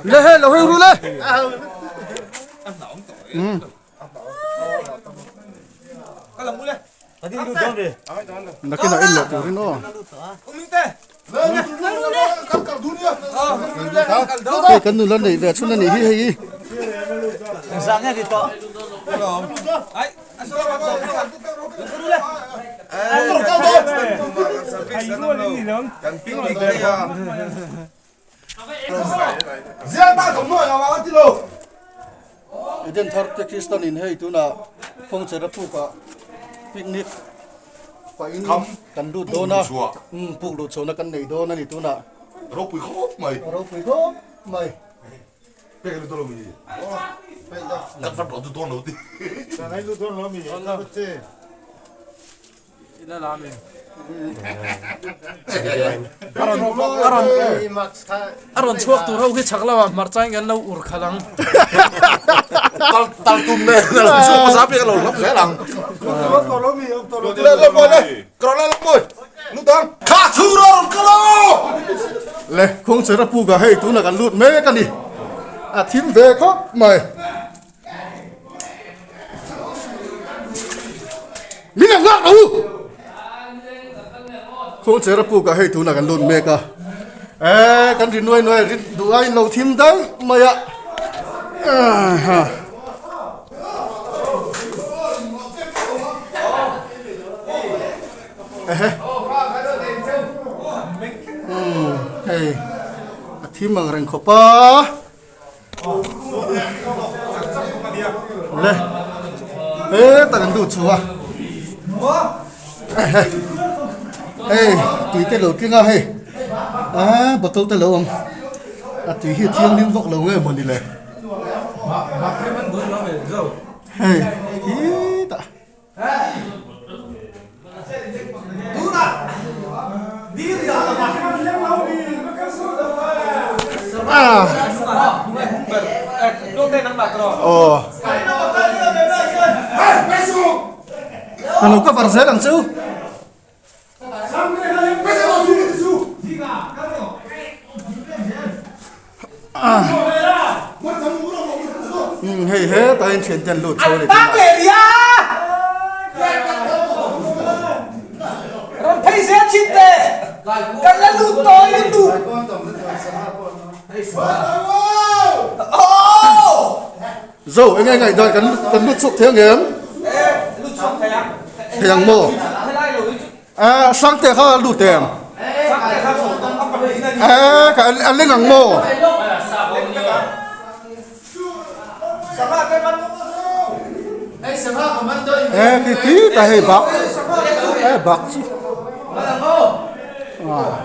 Le he lo hei ru le. Nakinah en leh turin aw. Hei kan nula neih ve chhun a nih hi hei. Eden thar te Kristan in hei tunah Phawngchera pukah picnic pahin kan lut dawn a puk luh chhuahna kan nei dawn a ni tunah. Ropui khawp mai. Ropui khawp mai. Pek lut dawn lo mi. Kan fat rawh chu dawn lo ti. Kan lut dawn lo mi. A rawn chhuak tur ho khi chhak lamah hmarcha in kan lo ur khalh ang. Tal tal tum nen a lo chhuak hmasa pek a lo hlawk zel ang. Le le mawi le kawr le le mawi lut ang. Kha chhung rawh rawn kal aw. Le kawngchera puk ah hei tunah kan lut mek a ni. A thim ve khawp mai. Min ang ngak lo! Khaw chera puk ah hei tunah kan lut mek a. Eh, kan ri nuai nuai ri duh a in lo thim daih mai a. Aha. Ehe. Hmm, hei. A thim ang reng khawp a. Le he tak an duh chu a hei tui te lo tling a hei a bottle te lo awm a tui hi a thianghlim vak lo nge mawni le hei khitah. Ka lo cover zel ang chu. Hei hetah hian thian te an lut chho a ni Zo eng nge ngaihdan kan kan lut chhuak thei ang em? Thei ang maw? Eh Sangte kha a lut em? Eh ka a leng ang maw? Eh khi khi ta hei bak eh bak chu. Ah.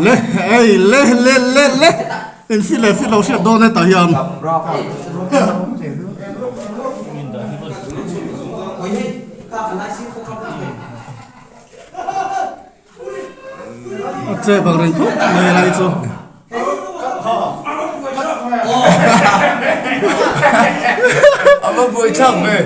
Le ei le le le le in fi leh fi lo hriat dawn e tah hian. A che bang reng khawp mai lai chu. A va buai thlak ve.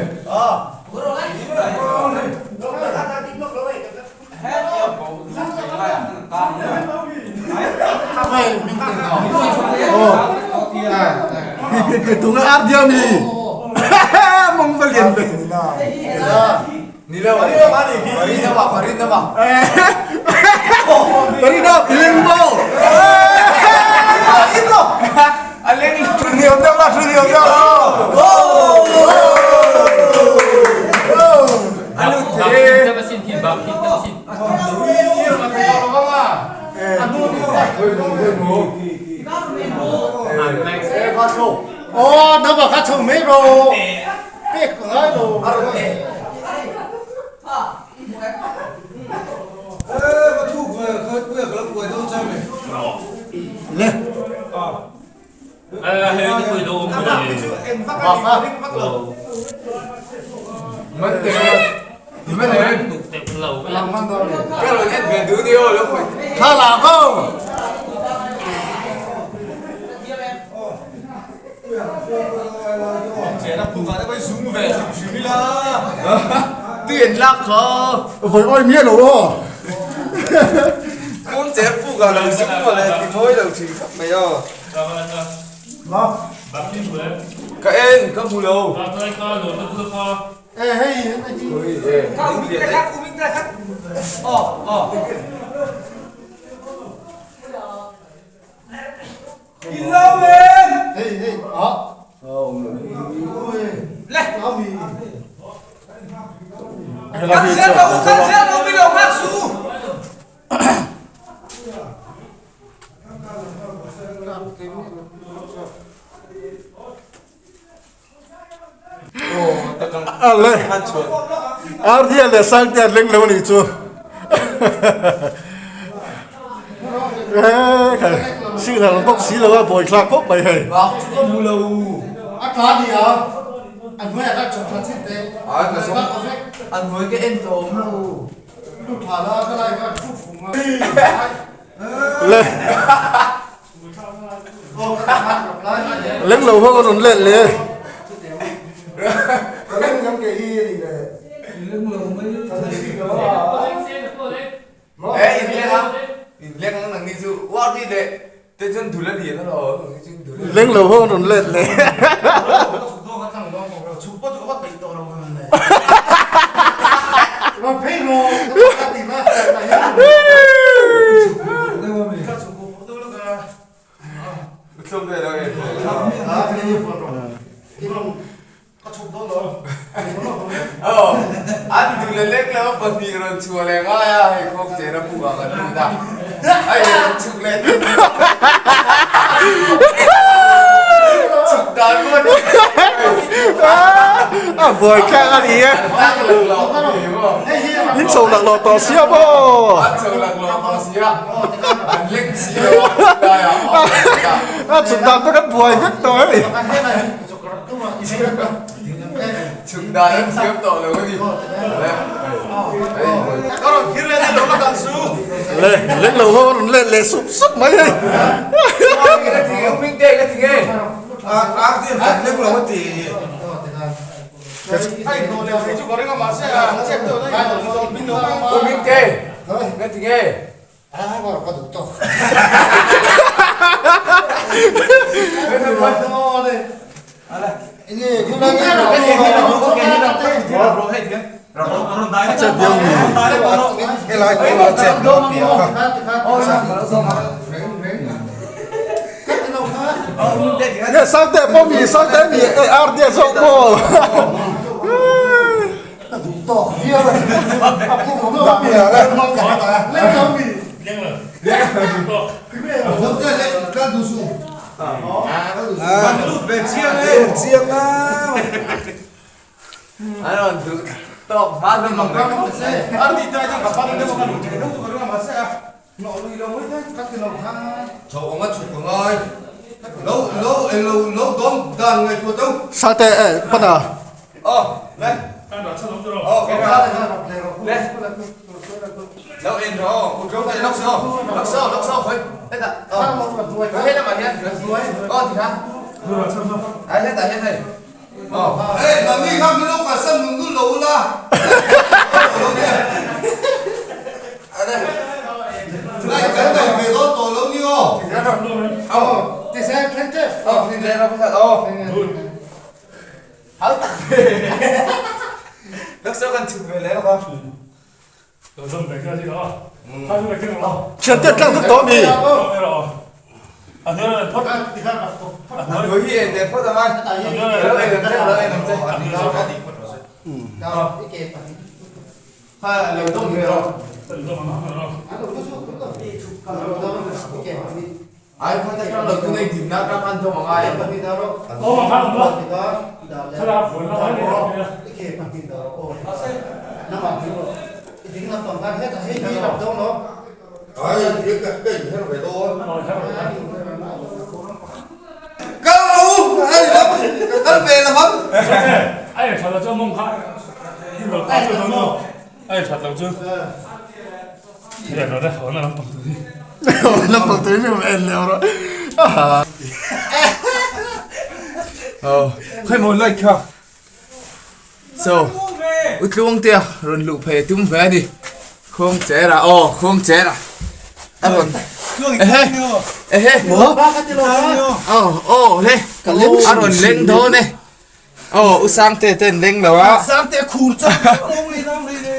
Khi khi tunga ar dia mi. Mong va lian ve. Ni lo. Parin na ba? Parin na ba? Parin na leng mo. Thu nhiều đâu là thu nhiều đâu. Ô, nó bảo khát chồng mấy rồi. Biết có ngay rồi. Le. Mất tiền. Thì mất tiền. Vawi awi miah lo aw. Ale Ardia leh Sangtea an leng lo anih chu Signal bawk si lo a buai thlak khawp mai hei. Le Leng lo ho rawn let le. Leng lo ho rawn let le. A buai thlak a ni e in chho laklawh tawh sia maw a chhuk dan pawh kan buai vek tawh hei le leng lo ho rawn let leh sup sup mai hei Sangte pawh mi Sangte mi RD zawk maw Sangte eh pana Thiante tlang vek tawh a mi? Ai that lo chu. Rian ro re hawn a lampang tui. Lampang tui mi en leo ro. Oh, khai mo like kha. So, utluang tia ron lu phei tum ve ni. Khong chera oh, khong chera. A ron. Ehe. Ehe. Oh, oh le. A ron leng dawn e. Aw u Sangte te an leng lo a. Sangte a khur chauh kawng lei nang lei le.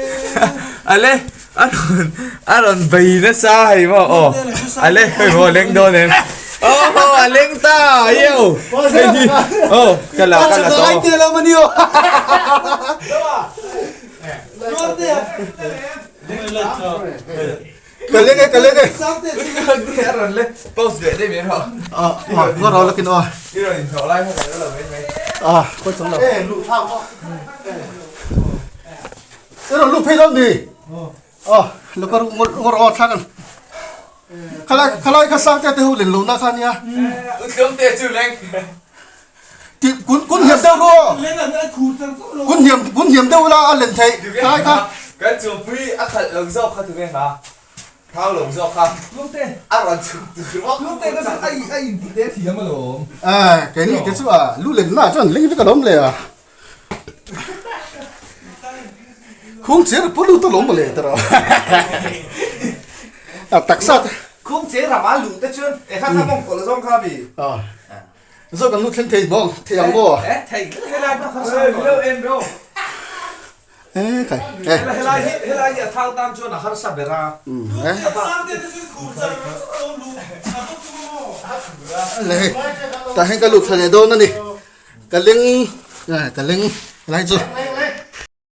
Ale a rawn a rawn bei nasa hei maw aw ale hei maw leng dawn em. Aw a leng ta yo hei hi aw ka la ka la tawh. Te lo mani aw. Ka leng e ka leng e. A rawn le pause leh daih mai rawh. Ah ah ngaw rau lakin aw. I rawn inhlawh lai kha ka lo mai mai. Ah khawi chang lo. E luh thlak maw. E rawn luh phei dawn ni. Ah lo ka ngaw rawh aw thlak an. Khalai khalai kha sang te te ho len lo na kha nia. U tlung te chu leng. Ti kun kun hniam deuh ru aw. Kun hniam kun hniam deuh ila a len theih khalai kha. Kan chungpui a khalh lo zawk kha tunge hna thau lo zawk kha a rawn chhuk tur vak Eh keini te chu a lu len na chuan ling vek alawm le a. Khung cher pawh lut alawm mawle ta rawh. A taksa te. Khung cher rama luh te chuan e kha kha mawng pawlh zawng kha mi. Zo kan lu thleng thei bawk thei ang maw? Eh thei helai pawh kha sang tawh lo en ro. Eh kai eh. Helai hi helai hi a thau tan chuan a harsa ber a. Le hei tah hian ka lut thla leh dawn a ni. Ka leng ka leng helai chu.